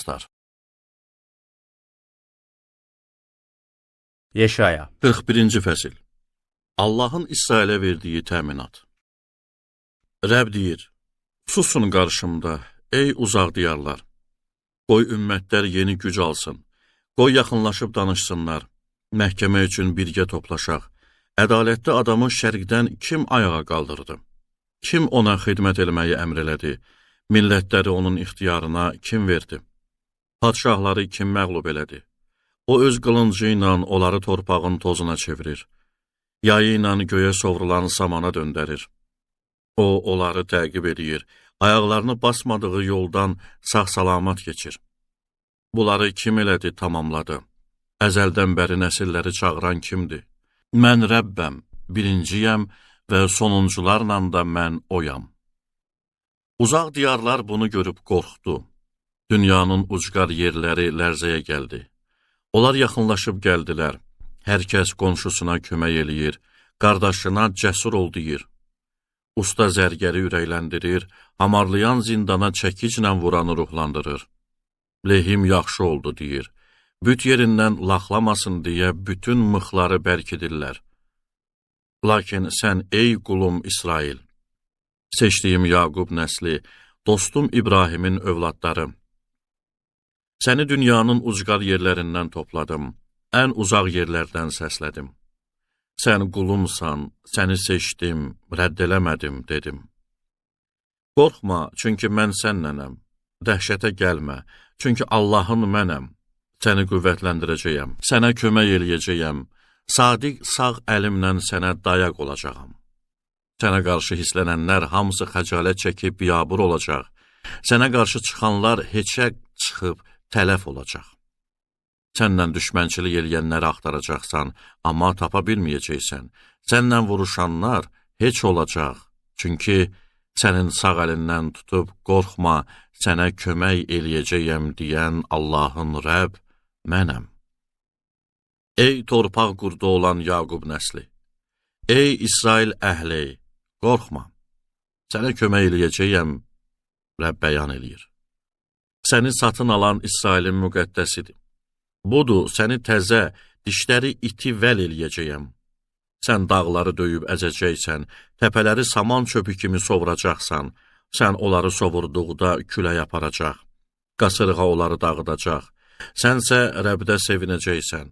Astar. Yeşaya. 41-ci fəsil. Allahın İsrailə verdiyi təminat. Rəbb deyir, susun qarşımda, ey uzaq diyarlar. Qoy ümmətlər yeni güc alsın, qoy yaxınlaşıb danışsınlar, məhkəmə üçün birgə toplaşaq. Ədalətli adamı şərqdən kim ayağa qaldırdı? Kim ona xidmət eləməyi əmr elədi? Millətləri onun ixtiyarına kim verdi? Padşahları kim məğlub elədi? O öz qılıncı ilə onları torpağın tozuna çevirir. Yayı ilə göyə sovrulan samana döndərir. O, onları təqib eləyir, ayaqlarını basmadığı yoldan sağ-salamat keçir. Bunları kim elədi, tamamladı. Əzəldən bəri nəsilləri çağıran kimdir? Mən Rəbbəm, birinciyəm və sonuncularla da mən oyam. Uzaq diyarlar bunu görüb qorxdu. Dünyanın ucqar yerləri lərzəyə gəldi. Onlar yaxınlaşıb gəldilər. Hər kəs qonşusuna kömək eləyir, qardaşına cəsur ol deyir. Usta zərgəri ürəkləndirir, hamarlayan zindana çəkiclə vuranı ruhlandırır. Lehim yaxşı oldu deyir. Büt yerindən laxlamasın deyə bütün mıxları bərkidirlər. Lakin sən ey qulum İsrail, seçdiyim Yaqub nəsli, dostum İbrahimin övladları, səni dünyanın ucqar yerlərindən topladım, ən uzaq yerlərdən səslədim. Sən qulumsan, səni seçdim, rədd eləmədim, dedim. Qorxma, çünki mən sənlənəm. Dəhşətə gəlmə, çünki Allahın mənəm. Səni qüvvətləndirəcəyəm, sənə kömək eləyəcəyəm. Sadiq sağ əlimlə sənə dayaq olacağam. Sənə qarşı hislənənlər hamısı xəcalət çəkib biyabur olacaq. Sənə qarşı çıxanlar heçə çıxıb tələf olacaq. Səndən düşmənçilik eləyənləri axtaracaqsan, amma tapa bilməyəcəksən. Səndən vuruşanlar heç olacaq. Çünki sənin sağ əlindən tutub qorxma, sənə kömək eləyəcəyəm deyən Allahın Rəbb mənəm. Ey torpaq qurdu olan Yaqub nəsli, ey İsrail əhli, qorxma. Sənə kömək eləyəcəyəm, Rəbb bəyan eləyir. Səni satın alan İsrailin müqəddəsidir. Budur, səni təzə, dişləri iti vəl eləyəcəyəm. Sən dağları döyüb əzəcəksən, təpələri saman çöpü kimi sovuracaqsan. Sən onları sovurduqda külək aparacaq, qasırğa onları dağıdacaq. Sənsə Rəbdə sevinəcəksən,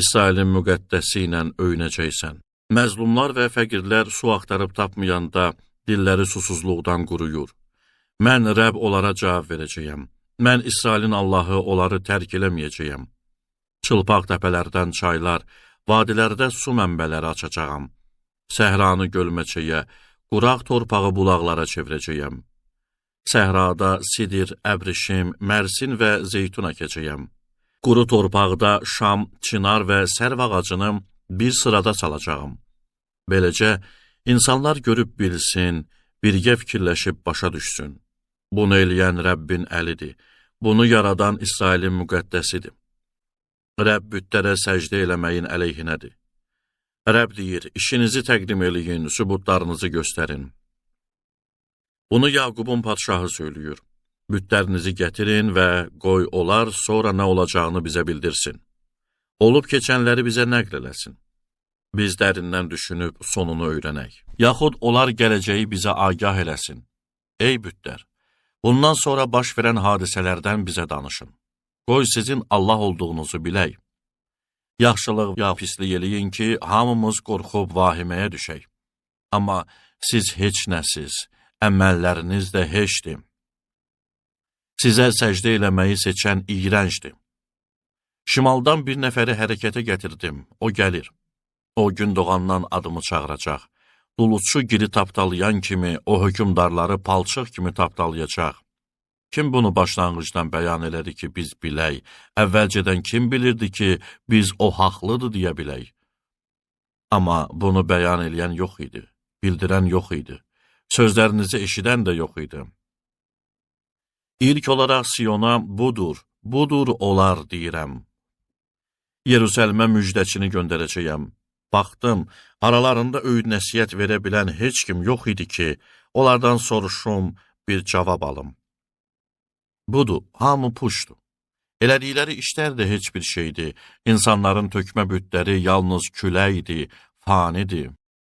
İsrailin müqəddəsi ilə öyünəcəksən. Məzlumlar və fəqirlər su axtarıb tapmayanda dilləri susuzluqdan quruyur. Mən Rəbb onlara cavab verəcəyəm. Mən İsrailin Allahı onları tərk eləməyəcəyəm. Çılpaq təpələrdən çaylar, vadilərdə su mənbələri açacağam. Səhranı gölməçəyə, quraq torpağı bulaqlara çevirəcəyəm. Səhrada sidir, əbrişim, mərsin və zeytun əkəcəyəm. Quru torpaqda şam, çınar və sərv ağacını bir sırada salacağam. Beləcə, insanlar görüb bilsin, birgə fikirləşib başa düşsün. Bunu eləyən Rəbbin əlidir, bunu yaradan İsrailin müqəddəsidir. Rəbb bütlərə səcdə eləməyin əleyhinədir. Rəbb deyir, işinizi təqdim eləyin, sübutlarınızı göstərin. Bunu Yaqubun padşahı söylüyür. Bütlərinizi gətirin və qoy onlar sonra nə olacağını bizə bildirsin. Olub keçənləri bizə nəql eləsin. Biz dərindən düşünüb sonunu öyrənək. Yaxud onlar gələcəyi bizə agah eləsin. Ey bütlər, bundan sonra baş verən hadisələrdən bizə danışın. Qoy sizin Allah olduğunuzu bilək. Yaxşılıq ya pislik eləyin ki, hamımız qorxub vahiməyə düşək. Amma siz heç nəsiz, əməlləriniz də heçdir. Sizə səcdə eləməyi seçən iyrəncdir. Şimaldan bir nəfəri hərəkətə gətirdim, o gəlir. O gün doğandan adımı çağıracaq. Duluçu gili tapdalayan kimi o hökmdarları palçıq kimi tapdalayacaq. Kim bunu başlanğıcdan bəyan elədi ki, biz bilək? Əvvəlcədən kim bilirdi ki, biz o haqlıdır deyə bilək? Amma bunu bəyan eləyən yox idi, bildirən yox idi, sözlərinizi eşidən də yox idi. İlk olaraq Siyona budur, budur olar deyirəm. Yerusəlimə müjdəçini göndərəcəyəm. Baxdım, aralarında öyüd nəsihət verə bilən heç kim yox idi ki, onlardan soruşum, bir cavab alım. Budur, hamı puşdur. Elədikləri işlər də heç bir şeydir. İnsanların tökmə bütləri yalnız küləkdir, fanidir.